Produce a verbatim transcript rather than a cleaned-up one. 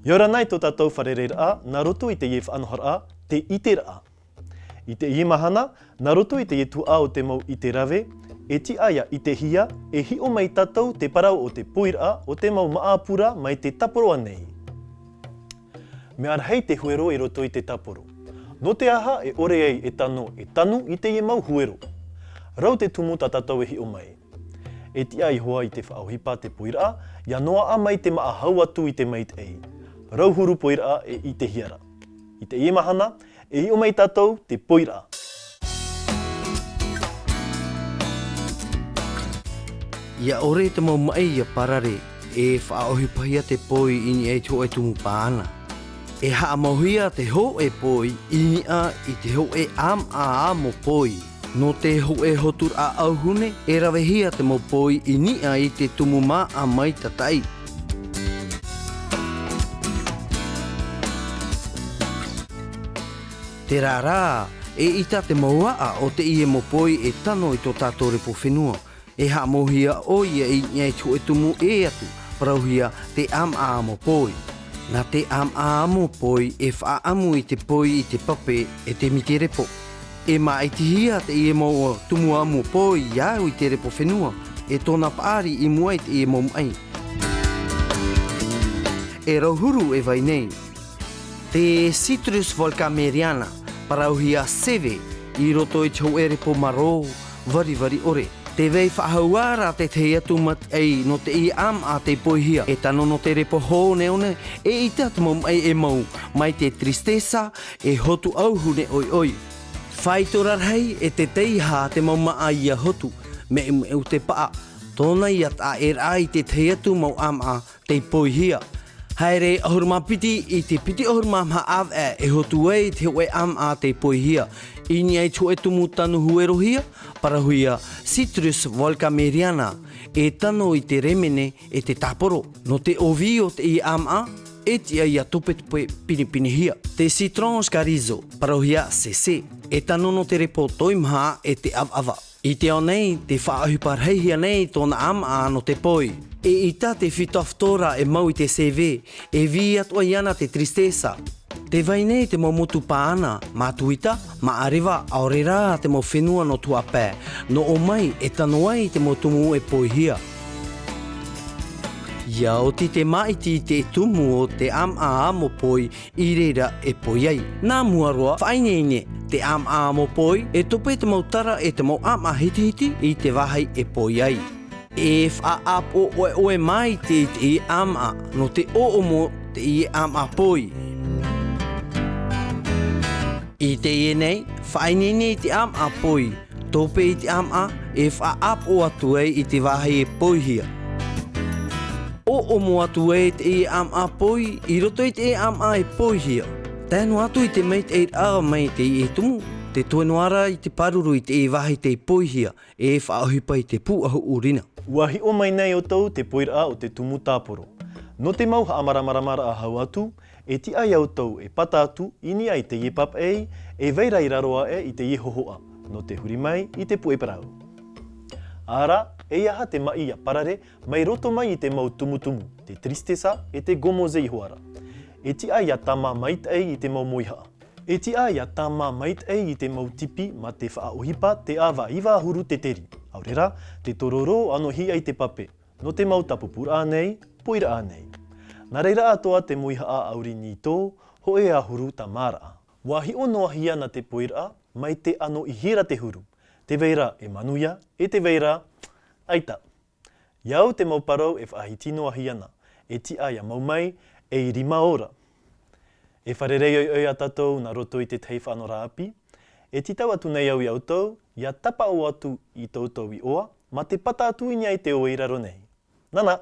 ʻIa ora na i tō tātou fārereiraʻa nā roto i teie faʻanahoraʻa, te ʻiteraʻa. I teie mahana, nā roto i teie tuhaʻa o te mau ʻite rave, e tiʻa ʻia ʻitehia, e hiʻo mai tātou te parau o te poiraʻa o te mau māʻa pura mai te tāporo ānei. Mea rahi te huero i roto i te tāporo. Nō te aha e ʻore ai e tano, e tanu i teie mau huero? Rau te tumu tā tātou e hiʻo mai. E tiʻa iho ā i te faʻaʻohipa te poiraʻa, ʻia noaʻa mai te māʻa hau atu i te maitaʻi. Rau huru poiraʻa e ʻitehia ra. I teie mahana, e hiʻo mai tātou te poiraʻa. ʻIa ʻore te mau maʻi ʻia parare, e faʻaʻohipahia te poi i niʻa i te hōʻē tumu pāʻana. E haʻamauhia te hōʻē poi i niʻa i te hōʻē ʻāmaʻa amo poi. Nō te hōʻē hoturaʻa ʻauhune, e ravehia te mau poi i niʻa i te tumu māʻa maitataʻi. Terā rā, eʻita te mau aʻa o teie mau poi e tano i tō tātou repo fenua. E haʻamauhia ʻoia i niʻa i te hōʻē tumu ʻē atu, parauhia te ʻāmaʻa amo poi. Nā te ʻāmaʻa amo poi e faʻaʻamu i te poi i te pape e te miti repo. E māʻitihia teie mau tumu amo poi i au i te repo fenua, e tōna paʻari i mua i teie mau maʻi. E rauhuru e vai nei. Te Citrus volkameriana, parauhia seve, i roto i te hōʻē repo marō, varivari ʻore. Tē vai faʻahou ra te tahi atu maitaʻi nō teie ʻāmaʻa tei poihia, e tano nō te repo hōneone, eʻita te mau maʻi e mau, mai te tristeza, e hotu ʻauhune ʻoiʻoi. Faito rarahi e te teiaha te mau māʻa ʻia hotu, meʻumeʻu te paʻa, tōna ʻia taʻa ʻē raʻa i te tahi atu mau ʻāmaʻa, tei poihia. Haere ʻahuru mā piti i te piti ʻahuru mā maha ʻāvaʻe e hotu ai te hōʻē ʻāmaʻa tei poihia. I niʻa i te hōʻē tumu tanu huerohia, parauhia Citrus volkameriana, e tano i te rēmene e te tāporo. Nō te ʻōvī o teie ʻāmaʻa, e tiʻa ʻia topetope pinepinehia. Te Citronge carrizo, parauhia C C, e tano nō te repo toimaha e te ʻavaʻava. I te ao nei, tē faʻaʻohipa rahihia nei tōna ʻāmaʻa nō te poi. Eʻita te fitoʻāfito ra e mau i te seve, e vī atoʻa iāna te tristeza. Tē vai nei te mau motu pāʻana, mātuita, māʻareva, ʻaore rā te mau fenua nō tuhaʻa pae, nō ʻō mai e tano ai te mau tumu e poihia. ʻIa oti te māʻiti i te tumu o te ʻāmaʻa amo poi, i reira e poi ai. Nā mua roa, faʻaineine te ʻāmaʻa amo poi, e tope te mau tara e te mau ʻāmaʻa hitihiti i te vāhi e poi ai. E faʻaʻāpoʻo ʻoeʻoe mai te, teie ʻāmaʻa, nō te ʻōʻomo teie ʻāmaʻa poi. I teie nei, faʻaineine i te ʻāmaʻa poi, tope i te ʻāmaʻa, e faʻaʻāpoʻo atu ai i te vāhi e poihia. ʻŌʻomo atu ai teie ʻāmaʻa poi, i roto i teie ʻāmaʻa e poihia. Tae noa atu i te maitaʻiraʻa mai teie tumu, tē toe noa ra i te pāruru i teie vāhi tei poihia, e faʻaʻohipa i te pūʻohu ʻurina. ʻUa hiʻo mai nei ʻoutou te poiraʻa o te tumu tāporo. Nō te mau haʻamāramaramaraʻa hau atu, e tiʻa ia ʻoutou e pata atu i niʻa i teie papaʻi, e vai ra i raro aʻe i teie hōhoʻa, nō te huri mai i te puʻe parau. Āra, eiaha te maʻi ʻia parare, mai roto mai i te mau tumutumu, te tristeza, e te gomoze ihoā ra. E tiʻa ʻia tāmā maitaʻi i te mau mōihaʻa. E tiʻa ʻia tāmā maitaʻi i te mau tipi mā te faʻaʻohipa te ʻava iva ʻahuru teteri. ʻAore rā, te tororo ʻanohia i te pape. Nō te mau tāpupuraʻa nei, poiraʻa nei. Nā reira atoʻa te mōihaʻa ʻauri nito, hōʻē ʻahuru tāmāraʻa. ʻUa hiʻo noa hia na te poiraʻa, mai te ʻano ʻihia ra te huru. Tē vai ra e manuia, e tē vai ra, ʻaita. ʻIa au te mau parau e faʻahiti noa hia na, e tiʻa ʻia mau mai, e rima ora. E fārerei ʻoiʻoi ā tātou nā roto i te tahi faʻanahoraʻa ʻāpī, e tītau atu nei au ia ʻoutou, ʻia tāpaʻo atu i tō ʻoutou iʻoa, mā te pata atu i niʻa i te ʻoe i raro nei. Nānā!